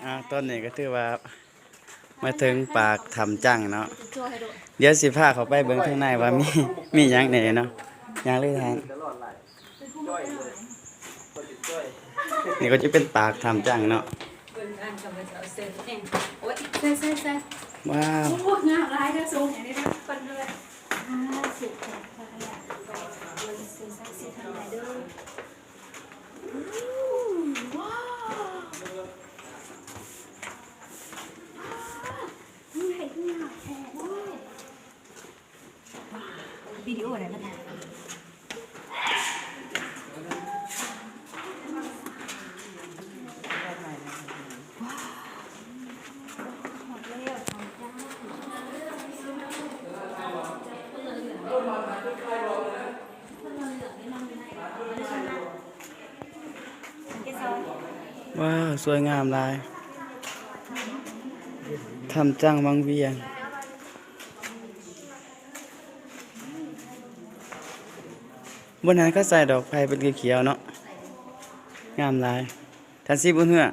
ອ່າ ຕອນນີ້ກໍຖືວ່າມາເຖິງປາກຖ້ຳຈັງເນາະ. ດຽວຊິພາເຂົ້າໄປເບິ່ງທາງໃນວ່າມີ ມີຫຍັງແດ່ເນາະ. ຍ່າງເລີຍທ່ານ. ນີ້ກໍຈະເປັນປາກຖ້ຳຈັງເນາະ. ວ້າວ ໂອ້ ງາມຫຼາຍເດີ ຊົງໃຫຍ່ເດີ ເພິ່ນເລີຍ. ອ່າ ສຸດແຂນ ເບິ່ງເຊິ່ງສັກສິດທາງໃດເດີ. ວ້າວ ນີ້ໃຫ້ເບິ່ງແທ້ເດີ. ວິດີໂອໄດ້ບໍ່? ວ້າວ ສວຍງາມຫຼາຍ ຖ້ຳຈັງວັງວຽງ. ບ່ອນນັ້ນເຂົາໃສ່ດອກໄຟເປັນຂຽວໆເນາະ ງາມຫຼາຍ. ທ່ານສີບຸນເຮືອງ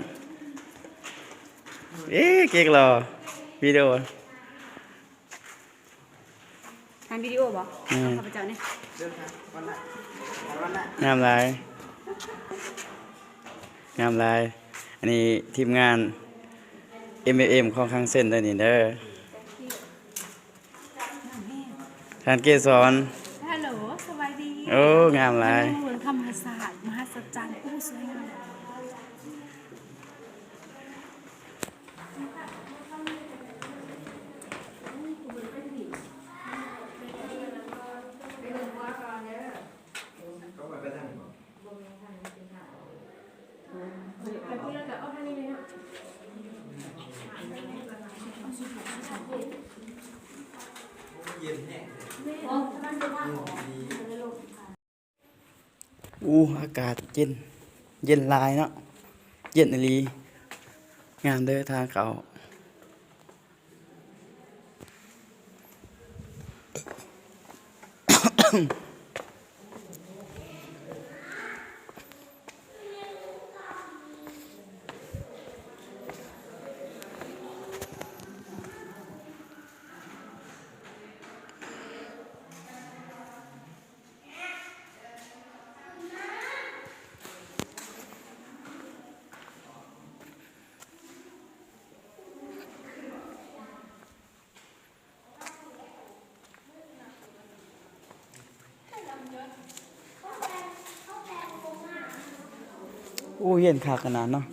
ເອ ເກັກຫຼໍ່ ວິດີໂອ ຖ່າຍວິດີໂອບໍ່? ແມ່ນ ຂ້າພະເຈົ້ານີ້ ງາມຫຼາຍ ງາມຫຼາຍ. ອັນນີ້ທີມງານເອັມເອັມຂອງຄັງເຊັນເດີນີ້ເດີ. ທ່ານເກສອນ ຮັລໂຫຼ ສະບາຍດີ. ໂອ້ ງາມຫຼາຍ ເບິ່ງທຳມະຊາດມະຫັດສະຈັນ. ໂອ້ ສວຍງາມ. ອູ້ ອາກາດເຢັນ ເຢັນຫຼາຍເນາະ ເຢັນອີ່ຫຼີ. ງາມເດີທາງເຂົ້າ. ໂອ້ ເຢັນຄັກຂະໜາດເນາະ.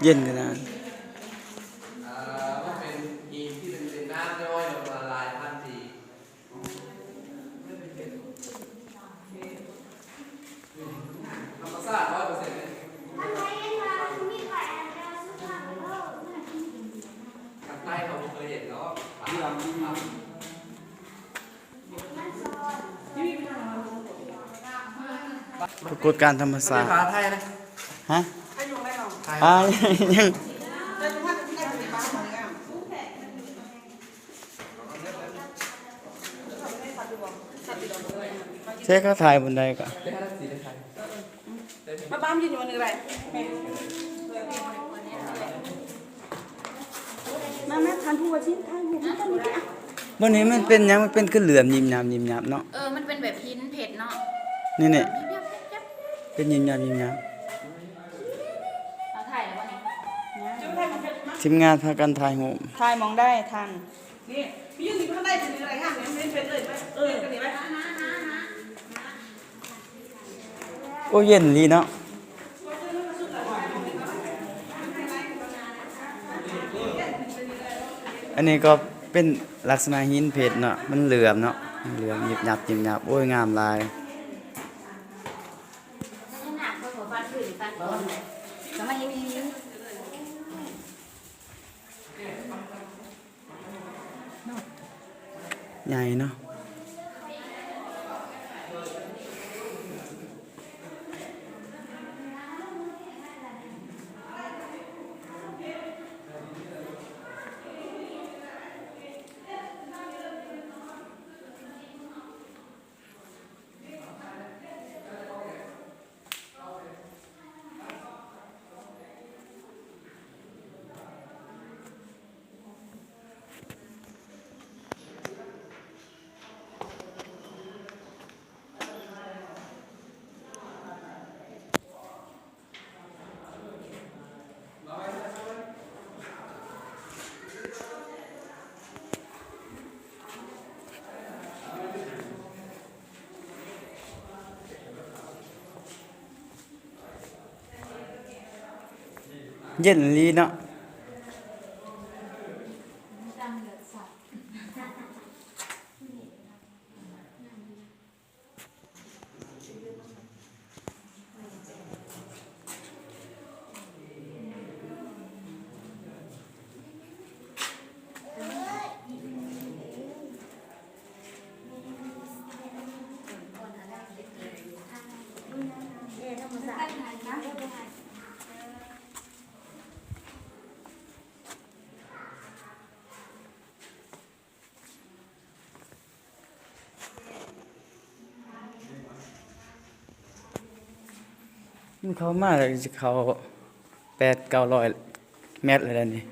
ເຢັນຂະໜາດ. ປາກົດການທຳມະຊາດ. ຮະ? ອາ ຍັງ ເຊກເຂົາຖ່າຍບ່ອນໃດກະ? ມາບ້ານຢູ່ນີ້ ຢູ່ນີ້ກະໄດ້. ມາ ມາ ທ່ານຜູ້ວ່າຊິຖ່າຍຮູບນຳກັນນີ້ຕິ. ບ່ອນນີ້ມັນເປັນຫຍັງ? ມັນເປັນຄືເຫຼືອມຍິບຫຍັບຍິບຫຍັບເນາະ. ເອີ ມັນເປັນແບບຫີນເພັດເນາະ. ນີ້ໆ ເປັນຍິບຫຍັບຍິບຫຍັບ. ເອົາຖ່າຍແລ້ວບໍ່ນີ້? ທີມງານພາກັນຖ່າຍຮູບ. ຖ່າຍໝ່ອງໃດທ່ານ? ນີ້ ຢູ່ນີ້ ຂ້າງໃນເປັນອະໄລງາມນີ້ ເປັນເລີຍໄປ ເອີ ເປັນກັນນີ້ໄປ. ໂອ້ ເຢັນອີ່ຫຼີເນາະ. ອັນນີ້ກໍເປັນລັກສະນະຫີນເພັດເນາະ ມັນເຫຼືອມເນາະ ມັນເຫຼືອມຍິບຫຍັບຍິບຫຍັບ. ໂອ້ຍ ງາມຫຼາຍ. ໃຫຍ່ເນາະ. ເຢັນອີ່ຫຼີເນາະ. ມັນເຂົ້າມາແລ້ວຊິເຂົ້າແປດເກົ້າຮ້ອຍແມັດແລ້ວນີ້.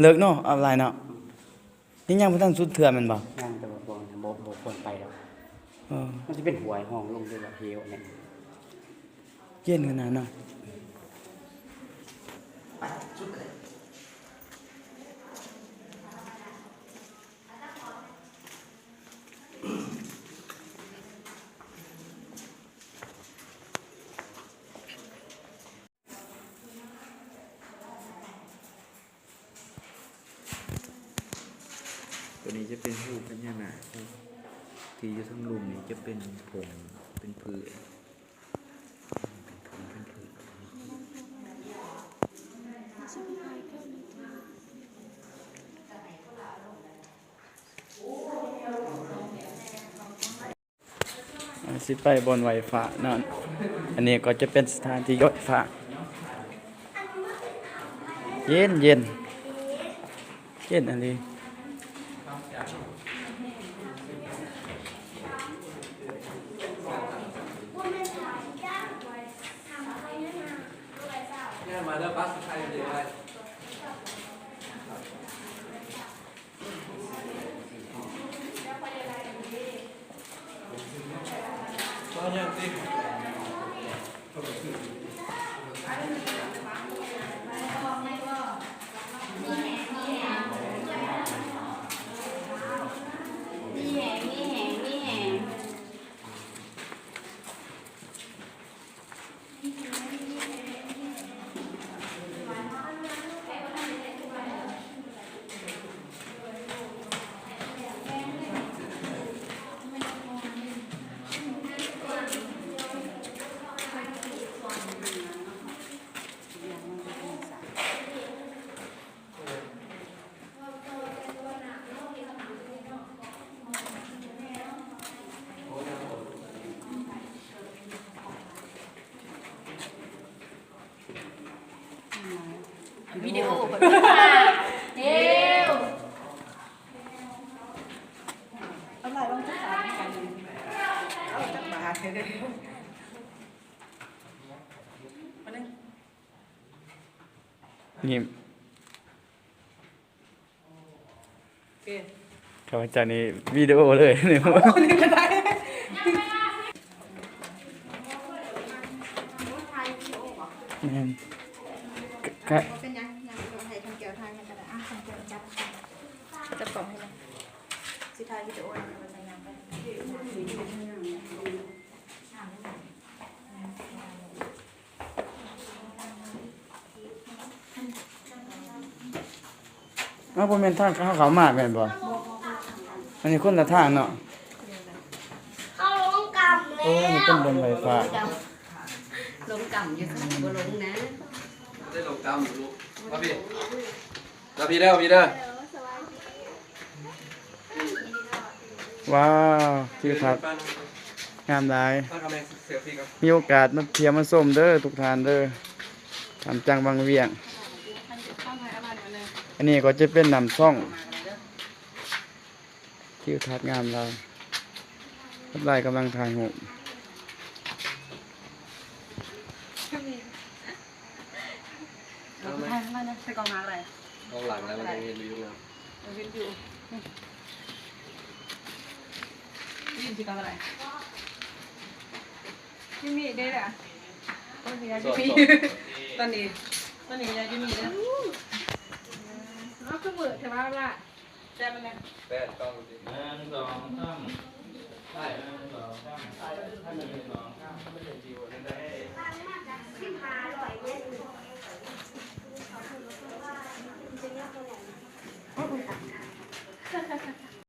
ເລິກເນາະ ອັບໄລເນາະ. ນີ້ຍັງບໍ່ທັນສຸດເທື່ອແມ່ນບໍ່? ຍັງ ແຕ່ວ່າບໍ່ ບໍ່ ບໍ່ຄວນໄປດອກ. ເອີ ມັນຊິເປັນຫ້ວຍຮ່ອງລົງ ຫຼືວ່າເຫວອັນນັ້ນ. ເຢັນຂະໜາດເນາະ. ໄປ ສຸດເລີຍ. ຕົວນີ້ຈະເປັນຮູບພະຍານາກ ທີ່ຢູ່ເທິງລຸ່ມນີ້ຈະເປັນຜົມ ເປັນພືດ ເປັນຜົມ ເປັນພືດ. ຊິໄປບ່ອນໄຫວ້ພະເນາະ. ອັນນີ້ກໍຈະເປັນສະຖານທີ່ໄຫວ້ພະ. ເຢັນໆ ເຢັນອີ່ຫຼີ. ວິດີໂອເພິ່ນ ເດວ ເອົາຫຼາຍ ລອງຈັກບາດ ເອົາຈັກບາດ ເດີ ມາເລີຍ ຍິ້ມ. ໂອເຄ ຂ້າພະເຈົ້ານີ້ວິດີໂອເລີຍ ນີ້ ໂອ້ ນີ້ກໍໄດ້ ແມ່ນ ກະ ກະ ບໍ່ເປັນຫຍັງ ຫຍັງກໍໃຫ້ຄຳແກ້ວຖ່າຍໃຫ້ກໍໄດ້ ອ່ະ ຄຳແກ້ວຈັບ ຈັບກ້ອງໃຫ້ແດ່ ຊິຖ່າຍວິດີໂອໃຫ້ມັນໄປ ຍ່າງໄປ. ອ້າວ ບໍ່ແມ່ນທາງເຮົາເຂົ້າມາແມ່ນບໍ່? ອັນນີ້ຄົນລະທາງເນາະ. ເຮົາລົງກຳແລ້ວ ໂອ້ ນີ້ເປັນບ່ອນໄຫວ້ພະ ລົງກຳຢູ່ ບໍ່ລົງນະ ໄດ້ລົງກຳຢູ່ລູກ ມາພີ່ ມາພີ່ເດີ ມາພີ່ເດີ. ວ້າວ ທິວທັດງາມຫຼາຍ ມີໂອກາດມາທ່ຽວມາຊົມເດີທຸກທ່ານເດີ ທ່າມກາງວັງວຽງ. ອັນນີ້ກໍຈະເປັນນ້ຳຊ່ອງ ທິວທັດງາມຫຼາຍ ກັບຫຼາຍກຳລັງຖ່າຍຮູບ. ເອົາໄປຖ່າຍຂ້າງຫຼັງນະ ໃສ່ກ້ອງໜ້າກໍໄດ້ ກ້ອງຫຼັງແລ້ວມັນຍັງເຫັນວິວງາມ ເຫັນວິວ ນີ້ ຢືນຊິກ້ອງກໍໄດ້ ຈິມມີເດ້ລະ ໂອ້ຍ ຕອນນີ້ ຕອນນີ້ກໍຢາກຈິມມີເດີ ເອົາຄືມືແທ້ວ່າລະ ແຊບມັນແດ່ ແປດກ້ອງ ໜຶ່ງ ສອງ ສາມ ຖ່າຍ ໜຶ່ງ ສອງ ສາມ ຖ່າຍ ໜຶ່ງ ສອງ ສາມ ມັນເປັນວິວອັນນັ້ນໄດ້.